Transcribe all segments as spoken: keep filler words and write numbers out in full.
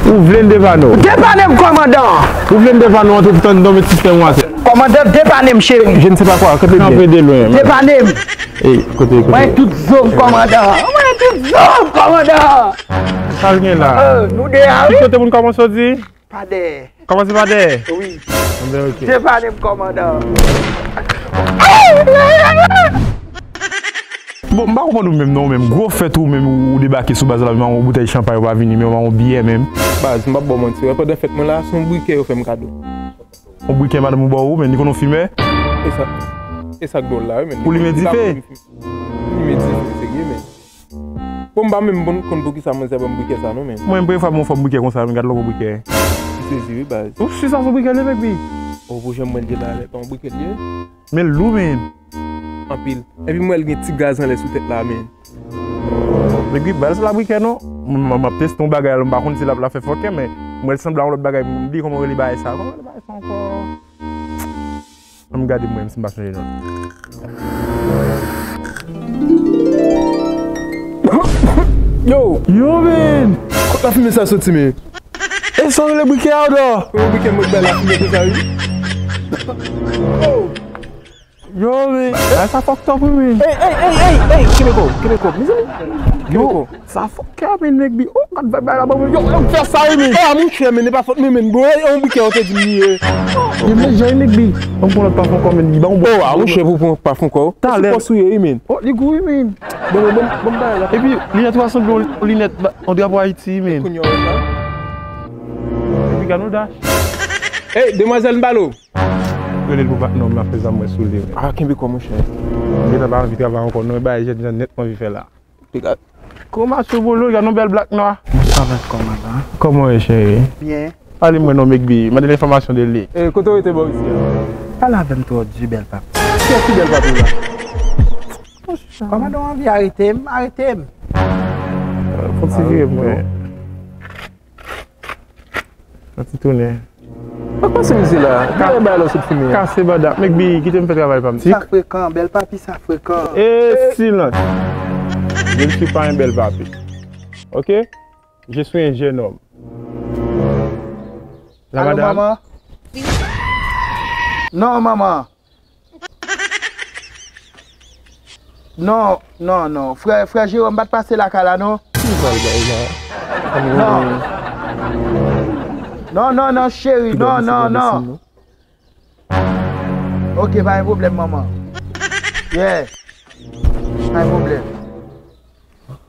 Ou vle m depane w? Depane m, kòmandan! Ou vle m depane w antre pou tann non men sistèm ou a tè? Kòmandan, depane m, cheri! Je ne sais pas quoi, kanpe byen. Kanpe de lwen. Depane m! Ey, kote, kote? Mwen tout zo m, kòmandan! Mwen tout zo m, kòmandan! Sa l gen la? Euh, nou de a, wi! Ki kote moun kòmanse w di? Pa dèyè. Kòmanse pa dèyè? Wi. Anben, ok. Depane m, kòmandan. Bon, m pa konprann ou menm non, ou menm. Gwo fèt ou menm, ou, ou debake sou baz la, menm yon boutèy chanpay ou pa vini, menm yon byè menm. Baz, m p ap ba w manti, wè, pandan fèt mwen la, se yon brikè yo fè m kado. Yon brikè madanm ou ba w, men li konn yon fimè? E sa, e sa k dwòl la, wi, men. Pou limen dife? Limen dife, serye, men. Bon, m pa menm konn, konn poukisa manzè ban m brikè sa non, men. Mwen, premye fwa m wè yon fanm brikè konsa, men gad lòt brikè. M sezi wi, baz. Ou si sa se yon brikè li, Mekbi? O, pou jan m wè l ye la, pa yon brikè li ye. Men l lou, men. Anpil. Epi m wè l gen ti gaz anlè sou tèt la, men. Mekbi, ba l se la brikè non. M, m, m ap teste yon bagay la, m pa konn si l ap la fè fòkè, men m wè l sanble a yon lòt bagay, m bliye kòman yo rele bagay sa. Kòman yo rele bagay sa ankò? Ann gade mwen, si m pa sonje non. Yo! Yo, men! Kot lafimen sa soti, men? E sa w rele brikè a, Odò? Premye brikè mwen bay lafimen konsa, wi. Oh! Yo, men! Bagay sa fucked up, wi, men! Ey, ey, ey, ey, ey! Kenbe kò w, kenbe kò w, mezanmi! Kenbe kò w! Sa fòkè, men, Mekbi. Oh, gad vibe la ban mwen. Yo, yo, fè sa, wi, men. Ah, monchè, men, e pa fòt mwen, men. Bon, e, yon brikè, yo te di m li ye. Yo, men, jan Mekbi. Ban m pran lòt pafon kò, men, li ban m bon. Oh, ah, monchè, pou pran pafon kò. Talè. Sou pòs ou ye, wi, men. Oh, li gou, wi, men. Bon, bon, bon, bon, bagay la. Epi, linèt ou a sanble yon linèt, yon drapo Ayiti, men. Kounye a, wè sa. Epi, gad nou dash. Hey, demwazèl, m pale w. Rele l pou pa, non, m ap fè zam mwen sou li, men. Ah, kenbe kò, monchè. M gentan pa anvi travay ankò, non, e bagay jèn jan nèt m anvi fè la. Piga. Kòman sou bolo, gad yon bèl blak nwa. Bonsoir, kòmandan. Kòman w ye, cheri? Byen. Pale mwen non, Mekbi. Mande enfòmasyon de li. E, kote w rete bò isi a? Pale avè m twò di, bèl papi. Kiyès ki bèl papi w la? Kòmandan, w anvi arete m? Arete m. Fon ti vire pou mwen. Yon ti tounen. Pa kòmanse mize la. Gade bay la sot fimen. Kase banda. Mekbi, kite m fè travay pa m. Sa frekan, bèl papi, sa frekan. E silans. Je ne suis pas un bel papi. Ok? Je suis un jeune homme. La madame. Alo, manman? Non, manman. Non, non, non. Frè, frè Jeròm pa t pase lakay la, non. Ki sa l bay la? Non. Non, non, non, cheri. Non, non, non. Ok, pa gen pwoblèm, manman. Yeah. Pa gen pwoblèm.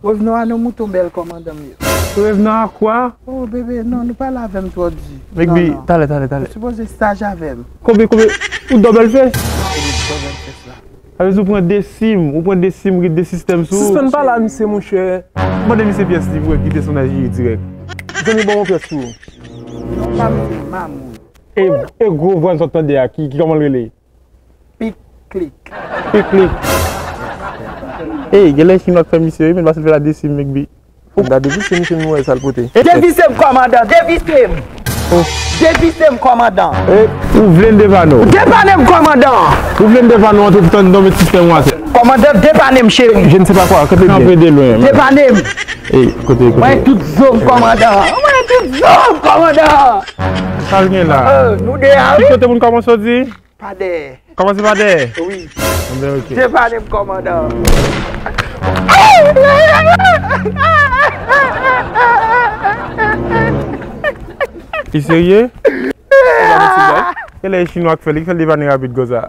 Revenons à nos moutons, bèl kòmandan m yo. Revenons à quoi? Oh, bebe, non, nou pale avè m twò di. Mekbi, talè, talè, talè. Ou sipoze saj avè m. Konbyen, konbyen? Ou dòbèl fès? Dòbèl fès la. Sa vle di ou pran de sim, ou pran de sim ki de sistèm sou ou. Sispann pale a misye, monchè. Mande misye pyès li pou wè ki pèsonaj li ye dirèk. Zanmi, ban m yon pyès pou ou. Non, pa misye, mamoun. E, e gwo vwa n sot tande a, ki, ki kòman l rele? Piklik. Piklik. Ey, genlè chinwa k fè misye wi, men pase l fè la de sim, Mekbi. Ou gade depi se misye nou wè sa l pote. Devise m, kòmandan, devise m! Devise m, kòmandan! E, ou vle n depane w? Depane m, kòmandan! Ou vle n depane w antre pou tann non men sistèm ou a tè? Kòmandan, depane m, cheri! Je ne sais pas quoi, kanpe byen. Kanpe de lwen. Depane m! Ey, kote, kote? Mwen tout zo m, kòmandan! Mwen tout zo m, kòmandan! Sa l gen la? Euh, nou de a, wi! Ki kote moun kòmanse w di? Pa dèyè. Kòmanse pa dèyè? Wi. Anben, ok. Depane m, kòmandan. Li serye? Genlè e chinwa k fè l, ki fè l depane rapid konsa.